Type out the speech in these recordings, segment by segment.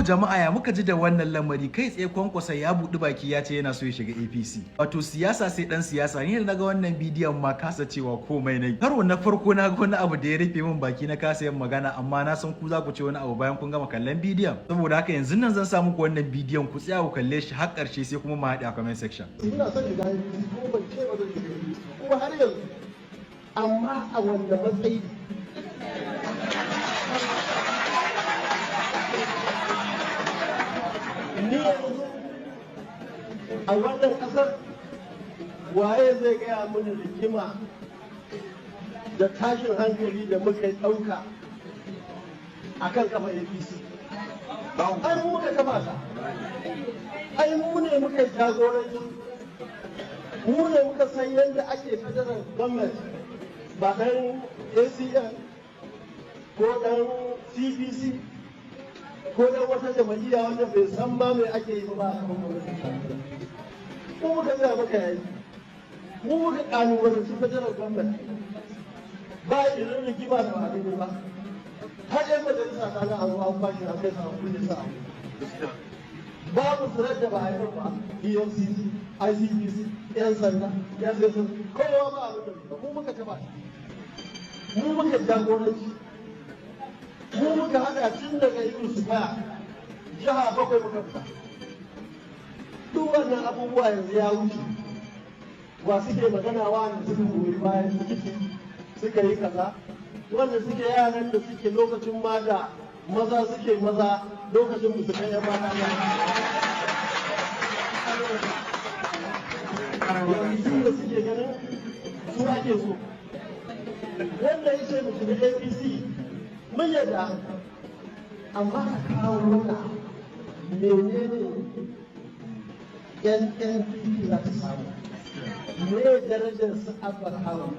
Jama'a, ya muka ji da wannan lamari? Kai tsaye Kwankwaso ya buɗi baki ya ce yana so ya shiga APC. Wato siyasa sai dan siyasa. Ni da naga wannan bidiyon ma kasa cewa komai nayi. Karo na farko na ga wani abu da ya rufe min baki, na kasa yin magana, amma na san ku za ku ce wani abu bayan kun gama kallon bidiyon. Saboda haka yanzu nan zan sa muku wannan bidiyon, ku tsaya ku kalle shi har ƙarshe, sai kuma mu haɗe a comment section. Ina son shiga APC, kuma ban ce ba zan shiga APC kuma har yanzu, amma a wanda matsayi? Ni yanzu a wannan ƙasar, waye zai gaya mini rigima da tashin hankali da muka yi ɗauka a kan kafa APC? Ai mu muka kafa ta, ai mu ne muka yi jagoranci, mu ne muka san yadda ake federal government. Ba ɗan ACN ko ɗan CPC ko ɗan wata jama'iyya wanda bai san ma me ake yi ba a kan gwamnati. Mu muka tsaya muka yi, mu muka kalubalanci federal government. Ba irin rigima da ba daidai ba, har yan majalisa ta ga an zo an kwashe, an kai sa, an kulle sa. Babu tsirar da ba a yi ba, EFCC, ICPC, yan sanda, yan sanda, kowa ba abin da ba. Mu muka taba, mu muka jagoranci, mu muka hada tun daga Eagle Square, jiha bakwai muka fita. Duk wannan abubuwa yanzu ya wuce. Wa suke magana? Wanda suka goyi bayan suka yi kaza, wanda suke yaran da suke lokacin ma da maza suke maza, lokacin da suka yi mata ba, yanzu da suke ganin su ake so. Wanda ya ce mu shiga APC, mun yadda, amma ka kawo mana menene NNPP za ta samu? Me darajar su Abba Kawu?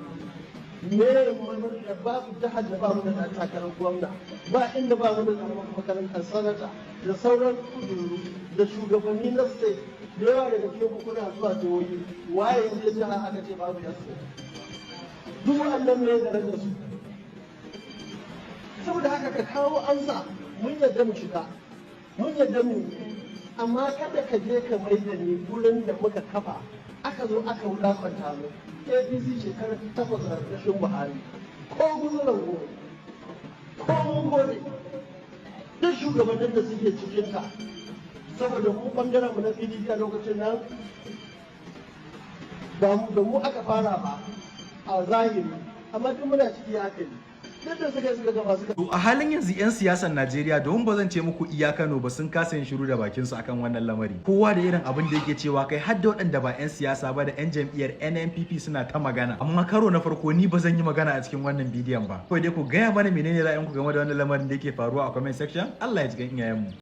Me da babu jihar da bamu da ɗan takarar gwamna ba, inda ba mu da ƙaramar makarantar sanata da sauran kujeru da shugabanni na state da yawa daga cikin kuna zuwa jihohi. Waye ya jiha aka ce babu yan state? Duk waɗannan me darajar su? Saboda haka ka kawo amsa. Mun yadda mu shiga, mun yadda mu, amma kada ka je ka mai da ni gurin da muka kafa aka zo aka wulakanta mu. APC shekarar 8 a ƙarƙashin Buhari, ko guzuran gobe ko mun gode duk shugabannin da suke cikinta, saboda mu bangaren mu na PDP a lokacin nan ba da mu aka fara ba a zahiri, amma duk muna ciki aka yi, duk da suka gama suka To, a halin yanzu 'yan siyasar Najeriya, domin ba zan ce muku iya Kano ba, sun kasa yin shiru da bakin su akan wannan lamari. Kowa da irin abin da yake cewa, kai har da waɗanda ba 'yan siyasa ba da 'yan jam'iyyar NNPP suna ta magana. Amma karo na farko ni ba zan yi magana a cikin wannan bidiyon ba. Kawai dai ku gaya mana menene ra'ayinku game da wannan lamarin da yake faruwa a comment section. Allah ya ji kan iyayenmu.